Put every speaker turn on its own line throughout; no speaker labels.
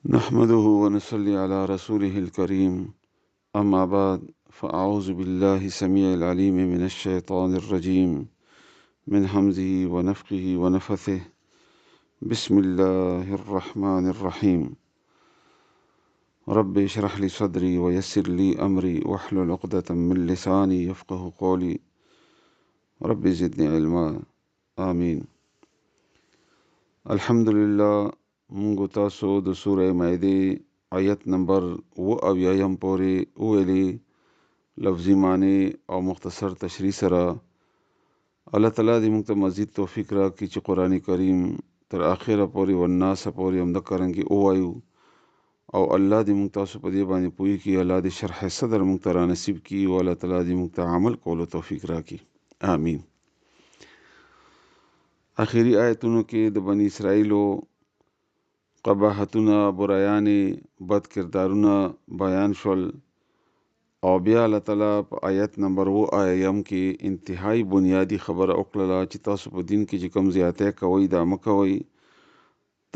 نحمده ونصلي على رسوله الكريم. أما بعد، فأعوذ بالله السميع العليم من الشيطان الرجيم، من همزه ونفخه ونفثه. بسم الله الرحمن الرحيم. رب اشرح لي صدري ويسر لي أمري واحلل عقدة من لساني يفقه قولي. رب زدني علما. آمين. الحمدلله، مونږ تاسو د سوره مائده آیت نمبر 77 پورې وویلې، لفظي معنی او مختصر تشریح سره. الله تعالی دې مونږ ته مزید توفیق راکړي چې قرآن کریم تر آخره پورې والناس پورې هم دقه رنګې ووایو، او الله دې مونږ تاسو په دې باندې پوه کړي. الله دې شرح صدر مونږ ته را نصیب کړي، او الله تعالی دې مونږ ته عمل کولو توفیق راکړي. آمین. آخري آیتونو کې د بني اسرائیلو قباحتونه، برایانې، بد کردارونه بیان شول، او بیا الله تعالی په آیت نمبر 77 کې انتهایی بنیادي خبره وکړله چې تاسو په دین کې چې کوم زیاتی کوئ دا مه کوئ.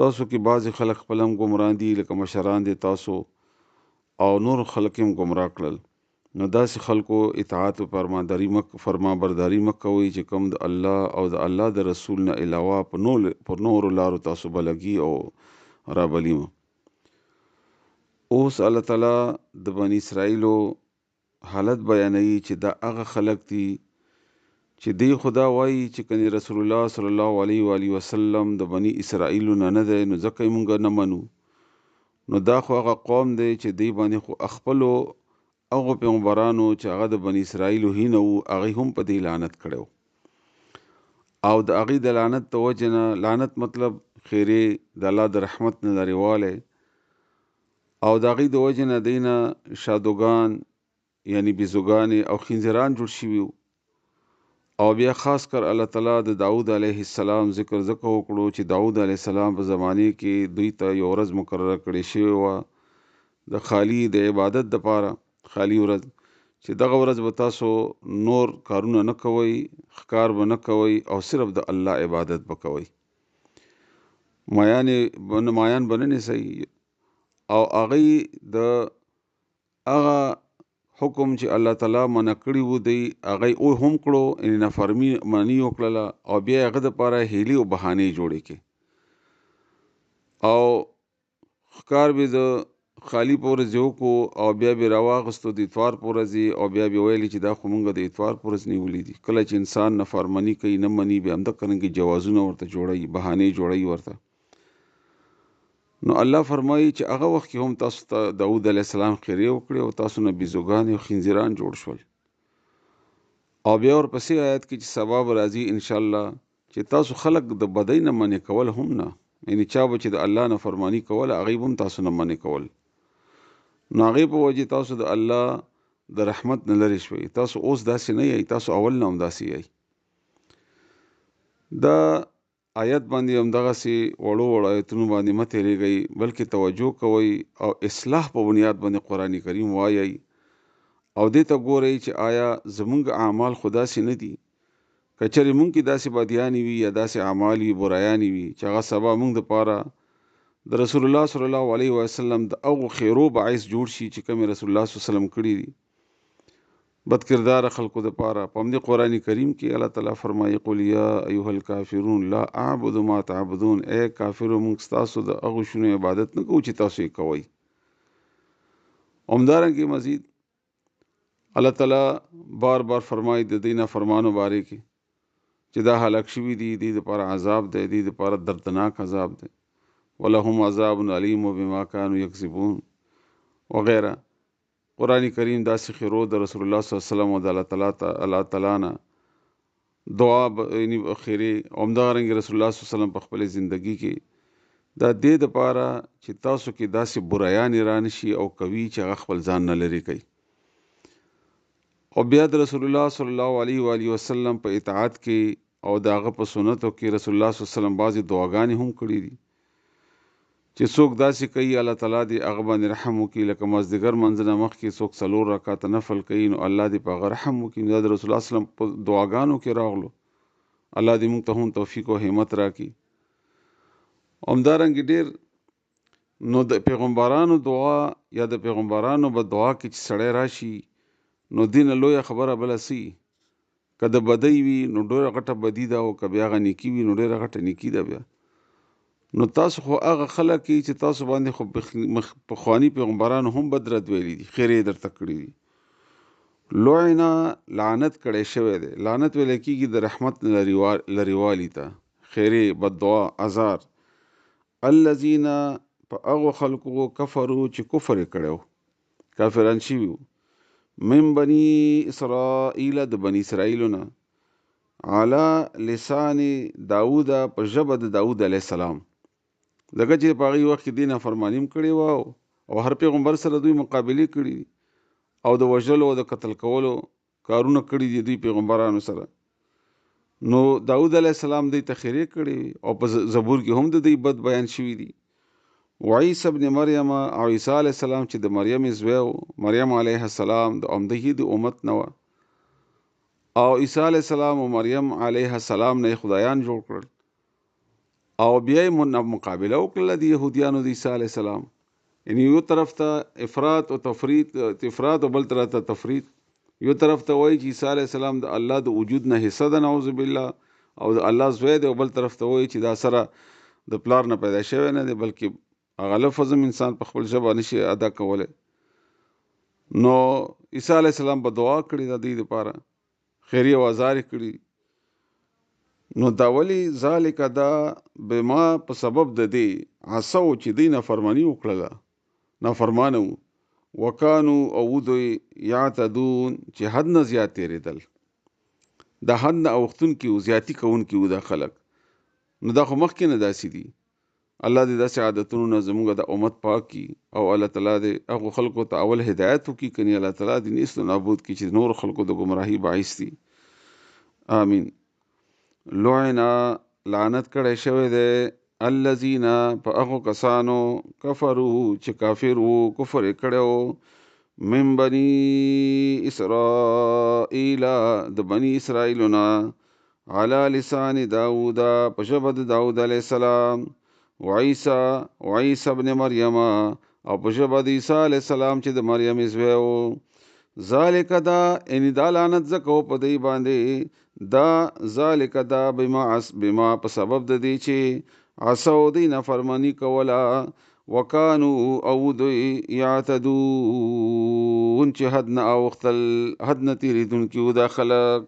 تاسو کې بعضې خلک خپل هم ګمران دي، لکه مشران دي تاسو، او نور خلک هم ګمراه کړل. نو داسې خلکو اطاعت او فرمانبرداري مه کوئ چې کوم د الله او د الله د رسول نه علاوه په نورو لارو تاسو بلګي او رابلي مه. اوس الله تعالی د بني اسرائیلو حالت بیانوي چې دا هغه خلک دي چې دی خدا وایي چې کنې رسول الله صلی الله علیه وآله وسلم د بني اسرائیلو نه نه دی، نو ځکه یې مونږ نه منو. نو دا خو هغه قوم دی چې دی باندې خو خپلو هغو پیغمبرانو چې هغه د بني اسرائیلو هینه وو، هغوی هم په دې لعنت کړی وو. او د هغوی د لعنت د وجې نه، لعنت مطلب خیرې، د الله د رحمت نه لرېوالی، او د هغوی د وجې نه دی نه شادوګان یعنی بیزوګانې او خنزیران جوړ شوي وو. او بیا خاص کر الله تعالی د داود علیه السلام ذکر ځکه وکړو چې داود علیه السلام په زمانې کې دوی ته یو ورځ مقرره کړې شوې وه د خالی د عبادت دپاره، خالی ورځ، چې دغه ورځ به تاسو نور کارونه نه کوئ، ښکار به نه کوئ، او صرف د الله عبادت به کوئ، مایان به نه نیسئ. او هغوی د هغه حکم چې الله تعالی منع کړي وو دی هغه یې هم کړو، یعنې نافرمي مني وکړله، او بیا یې هغه دپاره هیلې او بهانې جوړې کړې. او ښکار به د خالي په ورځ یې وکړو، او بیا به یې راواغستو د اتوار په ورځ یې، او بیا به یې ویلې چې دا خو مونږ د اتوار په ورځ نیولي دي. کله چې انسان نافرماني کوي، نه مني، بیا همدغه رنګې جوازونه ورته جوړوي، بهانې جوړوي ورته. نو الله فرمایي چې هغه وخت کې هم تاسو ته داود علیه السلام خیرې وکړې او تاسو نه بیزوګانې او خنزیران جوړ شول. او بیا ورپسې آیت کې چې سبا به راځي انشاءالله چې تاسو خلک د بدۍ نه منع کول هم نه، یعنې چا به چې د الله نه فرماني کوله هغوی به هم تاسو نه منع کول. نو هغې په وجې تاسو د الله د رحمت نه لرې شوئ. تاسو اوس داسې نه یئ، تاسو اول نه هم داسې یئ. دا آیت باندې هم دغسې وړو وړو آیتونو باندې مه تېرېږئ، بلکې توجه کوئ او اصلاح په بنیاد باندې قرآن کریم وایئ، او دې ته ګورئ چې آیا زمونږ اعمال خو داسې نه دي. که چېرې مونږ کې داسې بدیانې وي یا داسې اعمال وي، برایانې وي، چې هغه سبا مونږ دپاره د رسول الله صلی الله علیه وسلم د هغو خیرو باعث جوړ شي چې کومې رسول الله صلی الله علیه وسلم کړي دي بدکرداره خلکو دپاره. په همدې قرآن کریم کې الله تعالی فرمایي قل یا ایها الکافرون لا اعبد ما تعبدون، ای کافرو مونږ ستاسو د هغو شونو عبادت نه کوو چې تاسو یې کوئ. همدارنګه مزید الله تعالی بار بار فرمایي د دې نافرمانو بارې کې چې دا هلاک شوي دي، دې دپاره عذاب دی، دې دپاره دردناک عذاب دی، ولهم عذاب علیم بما كانوا یکذبون وغیره. قرآن کریم داسې خیرو د رسول الله صلی الله علیه وسلم او د الله تعالی ته الله تعالی نه دعا یعنی خیرې. او همدغه رنګ رسول الله صلی الله علیه وسلم په خپلې زندګي کې دا دې دپاره چې تاسو کې داسې برایانې رانشي او کوي چې هغه خپل ځان نه لرې کوي. او بیا د رسول الله صلی الله علیه وآله وسلم په اطاعت کې او د هغه په سنتو کې رسول الله صلی الله علیه وسلم بعضې دعاګانې هم کړې دي چې څوک داسې کوي الله تعالی دې هغه باندې رحم وکړي. لکه مازدیګر منځ نه مخکې څوک 4 رکعته نفل کوي نو الله دې په هغه رحم وکړي. دا د رسول الله صلی الله علیه وسلم په دعاګانو کې راغلو. الله دې موږ ته هم توفیق او همت راکړي. همدارنګه ډېر نو د پیغمبرانو دعا یا د پیغمبرانو په دعا کې چې سړی راشي نو دین لویه خبره بله سی. که د بدۍ وي نو ډېره غټه بدي ده، او که بیا هغه نیکي وي نو ډېره غټه نیکي ده بیا. نو تاسو خو هغه خلک یئ چې تاسو باندې خو پخواني پیغمبرانو هم بد رد ویلي دي، خیرې یې درته کړي دي. لعنا لعنت کړی شوی دی. لعنت ویل کېږي د رحمت نه لرېوالي ته، خیرې، بددعا، ازار. الذین په هغو خلکو کفرو چې کفر یې کړی و، کافران شوي وو، من بني اسرائیل د بني اسرائیلو نه، علی لسان داود په ژبه د داود علیه السلام. ځکه چې په هغې وخت کې دې نافرماني هم کړې وه او هر پیغمبر سره دوی مقابلې کړي دي او د وژلو او د قتل کولو کارونه کړي دي دوی پیغمبرانو سره. نو داود علیه السلام دوی ته خیرې کړې وې او په زبور کې هم د دوی بد بیان شوي دي. وعیسی ابن مریم او عیسی علیه السلام چې د مریم زوی و، مریم علیه السلام د همدغې د امت نه وه، او عیسی علیه السلام او مریم علیه السلام نه یې خدایان جوړ کړل او بیا یې مقابله وکړله د یهودیانو د عیسی علیه السلام. یعنی یو طرف ته افراط او تفریط، افراط او بل طرف ته تفریط. یو طرف ته وایي چې عیسی علیه السلام د الله د وجود نه حصه ده، نعوذ بالله، او د الله زوی دی، او بل طرف ته وایي چې دا سره د پلار نه پیدا شوی نه دی، بلکې هغه لفظ هم انسان په خپل ژبه نشي ادا کولی. نو عیسی علیه السلام به دعا کړې ده دوی دپاره، خیرې او ازار یې کړي. نو دا ولې ذالک دا بما په سبب د دې عصو چې دوی نافرماني وکړله، نافرمانه وو، وکانو او دوی یعتدون چې حد نه زیات تېرېدل، د حد نه اوښتونکي وو، زیاتي کوونکي وو دا خلک. نو دا خو مخکې نه داسې دي. الله دې داسې عادتونو نه زموږ د امت پاک کړي او الله تعالی دې هغو خلکو ته اول هدایت وکړي، کني الله تعالی دې نیست و نابود کړي چې نورو خلکو د ګمراهي باعث دي. آمین. لعنا لعنت کړی شوی دی الذین په هغو کسانو کفرو چې کافر وو، کفر یې کړی وو، من بني اسرائیل د بني اسرائیلو نه، علی لسان داود په ژبه د داود علیه السلام، وعیسی وعیسی ابن مریم او په ژبه د عیسی علیه السلام چې د مریم زوی و. ذالک دا یعنی دا لعنت ځکه و په دوی باندې، دا ذالک دا بما بما په سبب د دې چې عصو دوی نافرماني کوله، وکانو او دوی یعتدون چې حد نه اوښتل، حد نه تېرېدونکي وو دا خلک.